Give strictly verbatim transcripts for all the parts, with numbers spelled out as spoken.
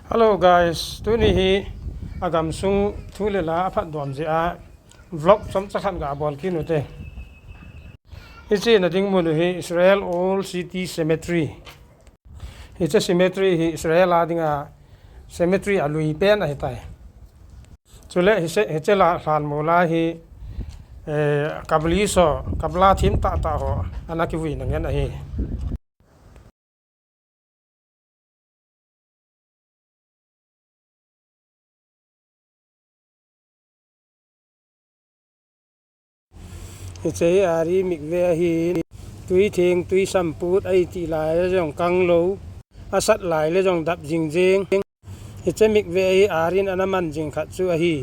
Hello guys, tuni hi agamsung thu le la aphatdom jeh a vlog chomcha khat ga bol kit u hite. Hiche na ding mun u hi Israel Old City Cemetery. Hiche cemetery hi Israel a dinga cemetery alui pen ahitai. Chule hiche, hiche la lhanmol a hi, eh, kabli so, kabla thim tahtah ho ana kivuina ngen ahi. Hiche hi Ari mikveh ahi. Tui theng, tui samput, aiti lai le jong kang lou, asat lai le jong dap jingjing. Hiche mikveh hi Arin ana man jing khat chu ahi.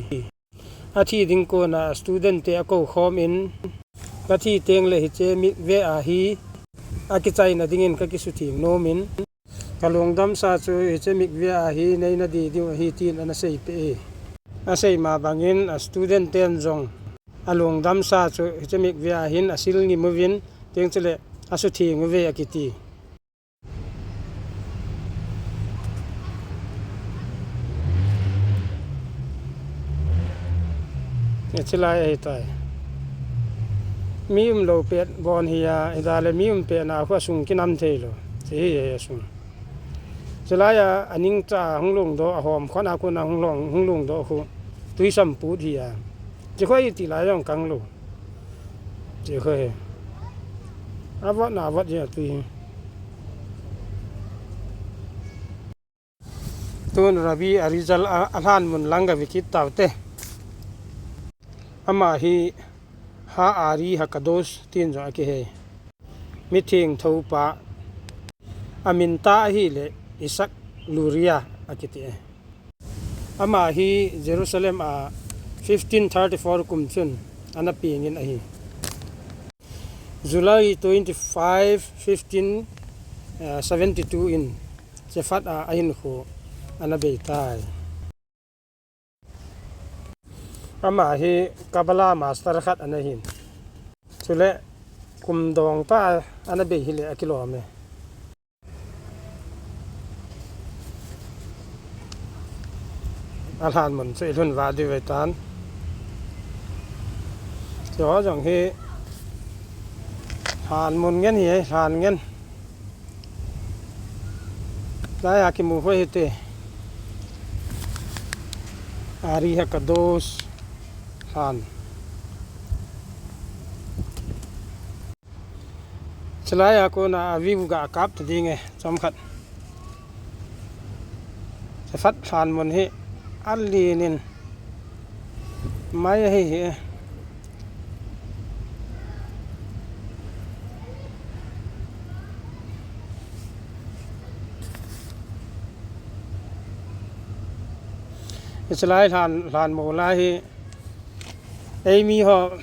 Athi ding kona student te akou khom in, kathi teng le hiche mikveh a hi akichaina dingin kakisutheng nom in, kalungdamsa chu hiche mikveh a hi neina di diu ahi tin ana seipeh e. Asei ma bangin a student ten jong alungdamsa chu hiche mikveh a hin asil ngim uvin, teng chule asutheng uve akiti. Hiche lai ahitai. Mi umlou pet bon hi a, hita le mi um pet na khu asung kinam thei lou. Hiche hi asung. Hiche lai a, aning cha hung lungdoh, ahom khon a kona hung lung, hung lungdoh khu. Tui samput hi a. Hiche khu iti lai jong kang lou. Hiche khu hi. Avot na avot jeh a tui hi. Tun Rabbi Arizal a, alhanmun lang ga ve kit tau hite. Ama hi Ha Ari Hakadosh tin jong akihe. Mithengtho pa. Amin tah ahile Isaac Luria akiti e. Ama hi Jerusalem a fifteen thirty-four kum chun ana peng in ahi. July twenty-five, fifteen, eh, seventy-two in Safed a ahinkho ana bei tai. Ama hi Kabbalah master khat ana hin. Chule kum dong tah ana bei hile akilom e. Alhanmun chu ilhun va diu ve tan. Hiche ho jong hi lhanmun ngen hi, lhan ngen. Lai a kimu hoi hite. Ari Hakadosh lhan. Hiche lai a kona a view ga kap ta ding e, chomkhat. Safed lhanmun hi alen in mai ahi hi. Hiche lai lhan, lhanmol a hi. Eimi ho,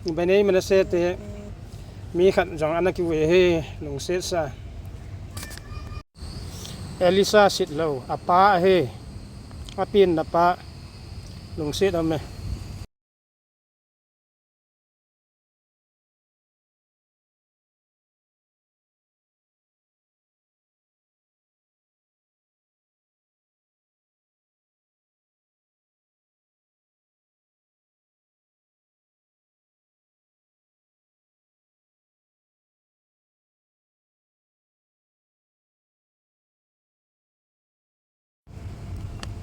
Bnei Menashe te, mi khat jong ana kivui e, lungsetsa. Elisha Sitlhou, apa ahi, apenna pa, lungset um e.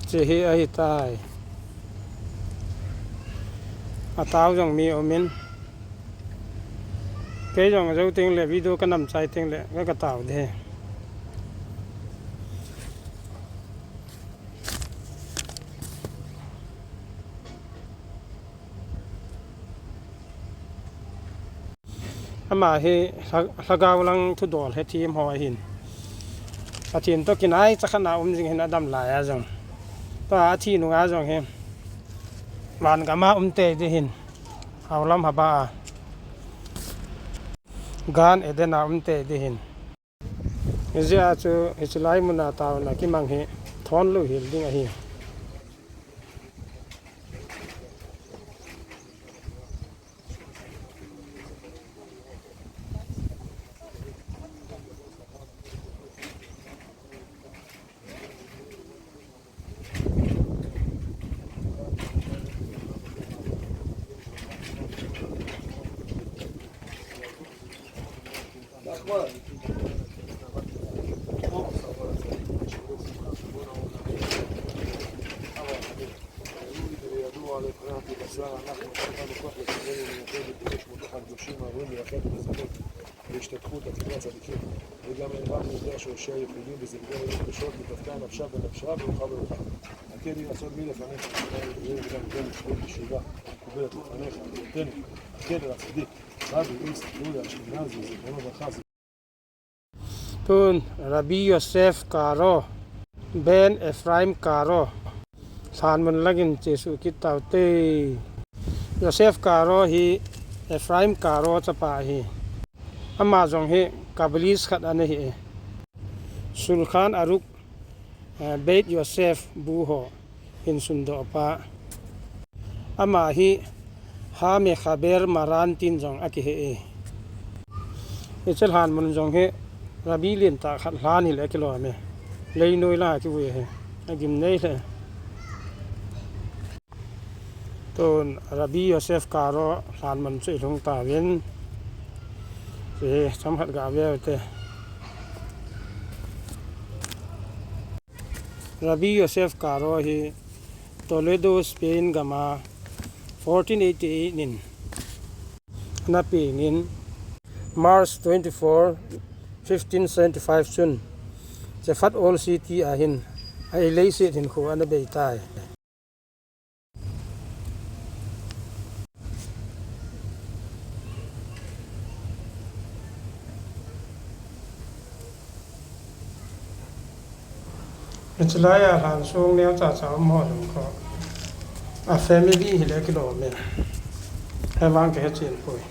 Hiche hi ahitai. Atao jong mi um in. Kei jong jou teng le video kanam chai teng le ka, katao de. Ama hi lha-, lhagao lang thudol hethem ho ahin. Pathen toh kinaicha khat a um jing hin adam lai a jong. Tua athi nunga jong hi van gam a um tei ding hin. Olam haba a. Gan Eden a um tei ding hin. Hijeh a chu hiche lai mun a taona kimang hi thon lou hel ding ahi. להשתתפות הקהילה הצדיקים, וגם העברנו את זה שהושיע יחידים בזלזול רגשות, ותפקע נפשה בנפשה ברוחה ברוחה. הקל היא לעשות מי לפניך, וגם כן לשקול תשובה מקובלת לפניך, ותן הקל לצדיק, רבי איסר יהודה אשכנזי, זיכרונו לברכה. Tun Rabbi Yosef Karo, Ben Ephraim Karo, lhanmun langin chesuh kit taute. Yosef Karo hi Ephraim Karo chapa ahi. Ama jong hi Kabbalist khat ana hi e. Shulchan Aruch, eh, Beit Yosef bu ho hin sundoh pa. Ama hi Ha Mechaber Maran tin jong akihe e. Hiche lhanmun jong hi Rabbi lentah khat lhan hile kilom e. Leinoi lang kivui ahi. Agimnei le. Tun Rabbi Yosef Karo lhanmun chu ilhung tauvin. Hiche chomkhat gave ute. Rabbi Yosef Karo hi Toledo, Spain gama fourteen eighty-eight nin ana pengin, March twenty-four, fifteen seventy-five chun Jafat Old City a hin a leiset hinkho ana beitai. Hiche laiya lhansong neocha cha um ho jong kho, a family hile kilom e. Hivang kahe chen poi.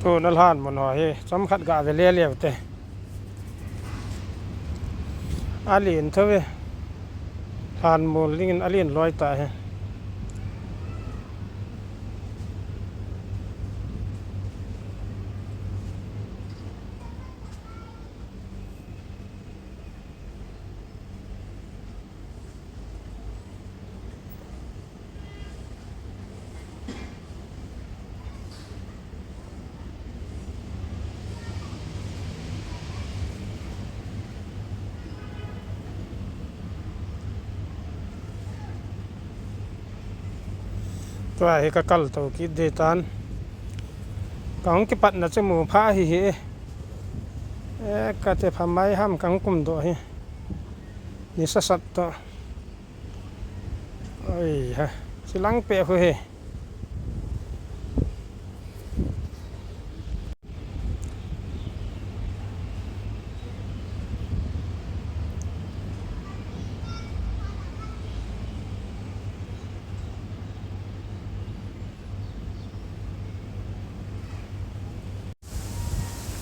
Tun alhanmun ho hi chomkhat gave lele ute. Alen thou ve. Lhanmun dingin alen loi tah e. Tua hi kakal tou kit ding tan. Kahung kipatna chu mu pha hi hi. E, kati pha mai ham kahung kumdoh hi. Nisa sat toh. Oi ha, chilang peh khu hi.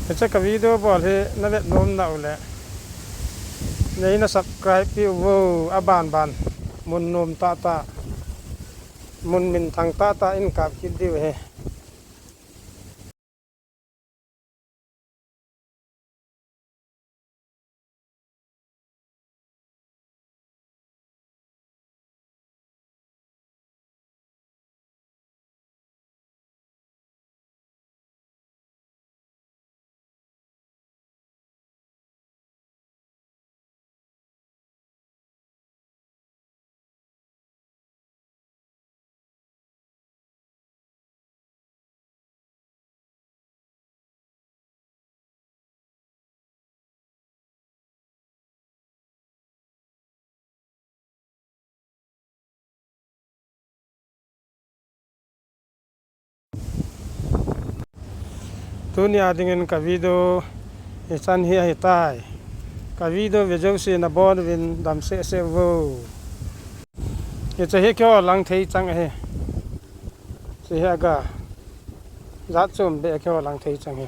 Hiche ka video bol hi na vet nom nau le, nei na subscribe piu vo, aban ban mun nom tah tah, mun minthang tah tah in kap kit diu ahi. Tunia dingin ka video hichan hi ahitai. Ka video ve jouse nabon uvin damseh seh uvo. Hiche hi keiho lang thei chang ahi. Hiche hi aga jat chom beh keiho lang thei chang hi.